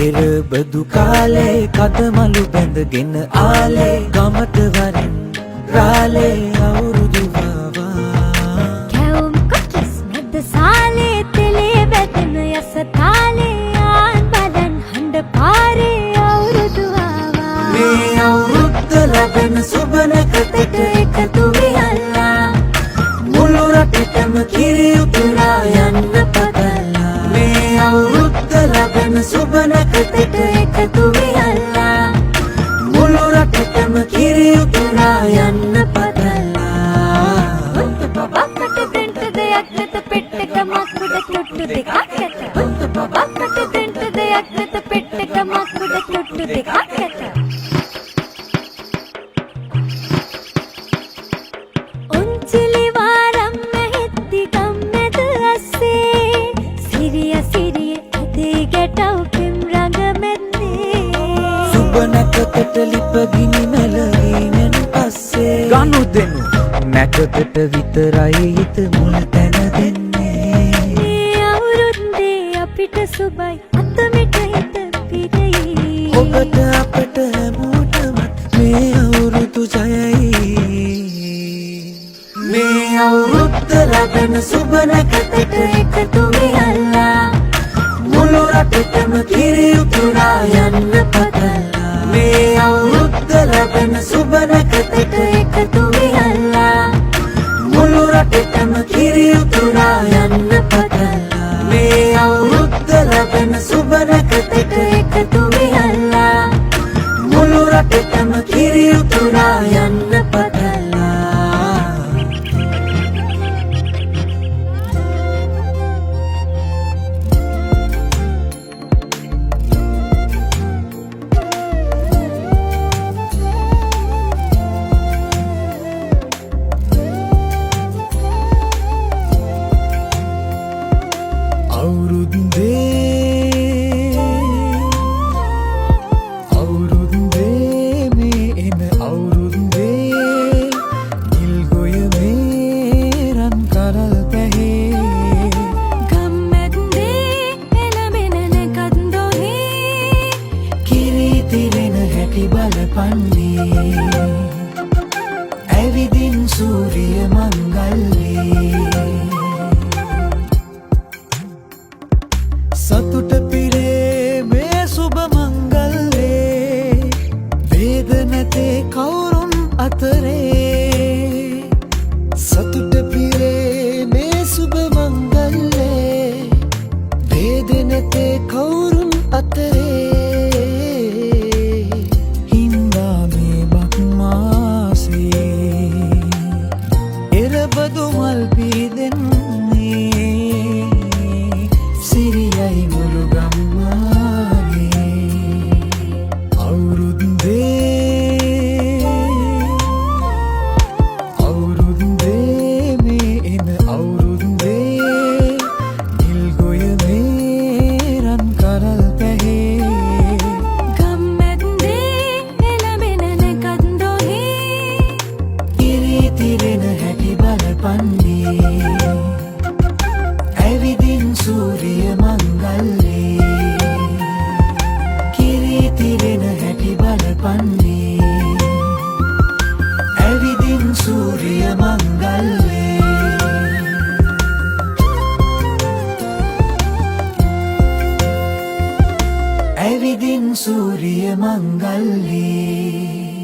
එරබදු කාලේ කදමලු බැඳගෙන ආලේ ගමට වරින් රාලේ අවුරුදු ආවා. කැවුම් කොකිස් මැද සාලේ තෙලේ බැදෙන යස තාලේ ආන් බලන් හඬ පාරේ අවුරුදු ආවා. මේ අවුරුද්ද ලැබෙන සුබ නැකතට එකතු වියල්ලා මුළු රටටම කිරි උතුරා යන්න පතල්ලා. මේ අවුරුද්ද ලැබෙන සුබ නැකතට එකතු වියල්ලා මුළු රටටම කිරි උතුරා යන්න පතල්ලා. උන්තු බබාකට දෙන්න දෙයක් නැත, පෙට්ටක මක් උඩ තුට්ටු දෙකක් ඇත. උන්තු බබාකට දෙන්න දෙයක් නැත, පෙට්ටක මක් උඩ තුට්ටු දෙකක් ඇත. ඔන්චිලි වාරම් මැහෙද්දි ගම්මැද අස්සේ සිරිය සිරිය ඇදේ ගැටව් පෙම් රඟ මැද්දේ. සුබ නැකතට ලිප ගිනි මැලවීමෙන් පස්සේ ගනුදෙනු නැකතට විතරයි හිත මුල් තැන දෙන්නේ. මේ අවුරුද්දේ අපිට සුබයි, අතමිට හිත පිරෙයි. ඔබට අපට හැමෝටම මේ අවුරුදු ජයයි. මේ අවුරුද්ද ලැබෙන සුබ නැකතට එකතු වියල්ලා මුළු රටටම කිරි උතුරා යන්න පතල්ලා. මේ අවුරුද්ද ලැබෙන සුබ නැකතට එකතු වියල්ලා මුළු රටටම කිරි උතුරා යන්න පතල්ලා. මේ අවුරුද්ද ලැබෙන සුබ නැකතට එකතු වියල්ලා මුළු රටටම කිරි උතුරා යන්න පතල්ලා. අවුරුද්දේ අවුරුද්දේ මේ එන අවුරුද්දේ නිල් ගොයමේ රන් කරල් පැහේ. ගම්මැද්දේ එළඹෙන නැකත් දොහේ කිරි තිරෙන හැටි බලපන්නේ ඇවිදින් සූරිය මංගල්ලේ. සතුට පිරේ මේ සුබ මංගල්ලේ, භේද නැතේ කවුරුන් අතරේ. සතුට පිරේ මේ සුබ මංගල්ලේ, භේද නැතේ කවුරුන් අතරේ. හින්දා මේ බක් මාසේ එරබදු මල් පිදෙන්නේ සිරියයි මුළු ගම්මානේ. අවුරුද්දේ අවුරුද්දේ මේ එන අවුරුද්දේ නිල් ගොයමේ රන් කරල් පැහේ. ගම්මැද්දේ එළඹෙන නැකත් දොහේ කිරි තිරෙන හැටි බලපන්නේ ඇවිදින් සූරිය මංගල්ලේ. කිරි තිරෙන හැටි බලපන්නේ ඇවිදින් සූරිය මංගල්ලේ. ඇවිදින් සූරිය මංගල්ලේ.